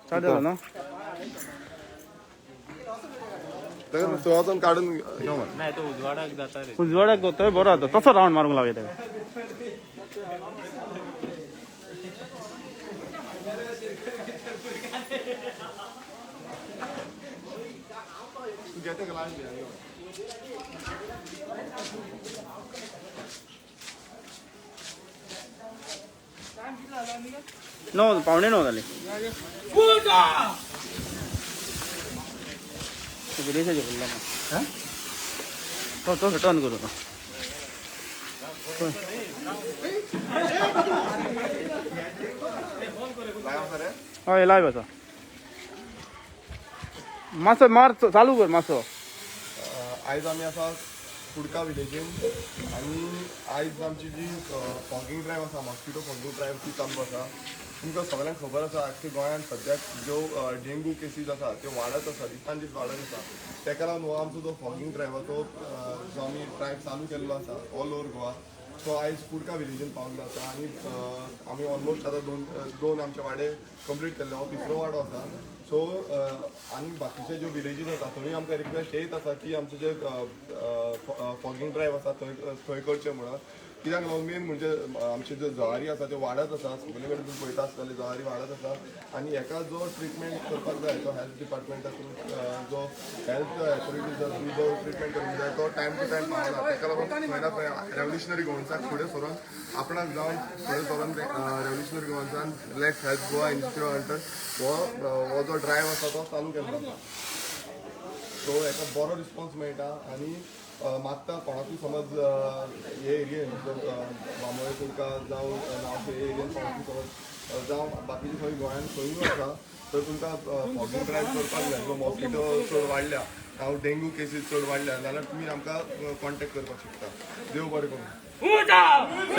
Start जालो न्हू? ताका थंय वचोन काडून यो मरे. नाही, तो उजवाडाक जाता रे. उजवाडाक थंय बरो जाता, तसो रावंड मारूंक लावया ताका. तूं घेता का लास्ट यो. 9, 8:45 जाली. विदेशाचे फुडलो ना तो तो टर्न करू तो. लायव आसा रे? हय, लायव आसा. मातसो मार, चालू कर मातसो. आयज आमी आसा कुडका विलेजीन आनी आयज आमची जी फॉगिंग ड्रायव्ह आसा, मॉस्किटो फॉगिंग ड्रायव्ह, ती चालू आसा. तुमकां सगळ्यांक खबर आसा आख्खे गोंयांत सद्याक ज्यो डेंगू केसीस आसा त्यो वाडत आसा, दिसान दीस वाडत आसा. ताका लागून हो आमचो जो फॉगिंग ड्रायव्हाचो जो आमी ड्रायव्ह चालू केल्लो आसा ऑल ओवर गोवा, तो आयज कुडका विलेजीन पावल्लो आसा. आनी आमी ऑलमोस्ट आतां दोन दोन आमचे वाडे कंप्लीट केल्ले, हो तिसरो वाडो आसा. सो आनी बाकीचे ज्यो विलेजीस आसा थंय आमकां रिक्वेस्ट येत आसा की आमचे जे फॉगिंग ड्रायव्ह आसा थंय थंय करचें म्हणून. कित्याक लागून मेन म्हणजे आमचे ज्यो जळारी आसा त्यो वाडत आसा. सगळे कडेन तुमी पळयता आसतले, जळारी वाडत आसा आनी हेका जो ट्रिटमेंट करपाक जाय तो हेल्थ डिपार्टमेंटा थ्रू, जो हेल्थ अथॉरिटीज थ्रू जो ट्रिटमेंट करूंक जाय तो टायम टू टायम पावना. ताका लागून खंय ना खंय रेवल्युशनरी गोवन्साक फुडें सरून, आपणाक जावन फुडें सरून revolutionary गोवन्सान let's help Goa initiative under हो हो जो ड्रायव्ह आसा तो चालू केल्लो आसा. सो हेका बरो रिस्पॉन्स मेळटा आनी मागता कोणाकूय समज हे एरियेन, बांबोळे, कुडका जावं नावशे हे एरियेन कोणाकूय समज, जावं बाकीचे खंय गोंयांत खंयूय आसा तर तुमकां फॉगिंग ड्रायव्ह करपाक जाय, किंवा मॉस्किटो चड वाडल्या जावं डेंगू केसीस चड वाडल्या जाल्यार तुमी आमकां कॉन्टेक्ट करपाक शकता. देव बरें करूं.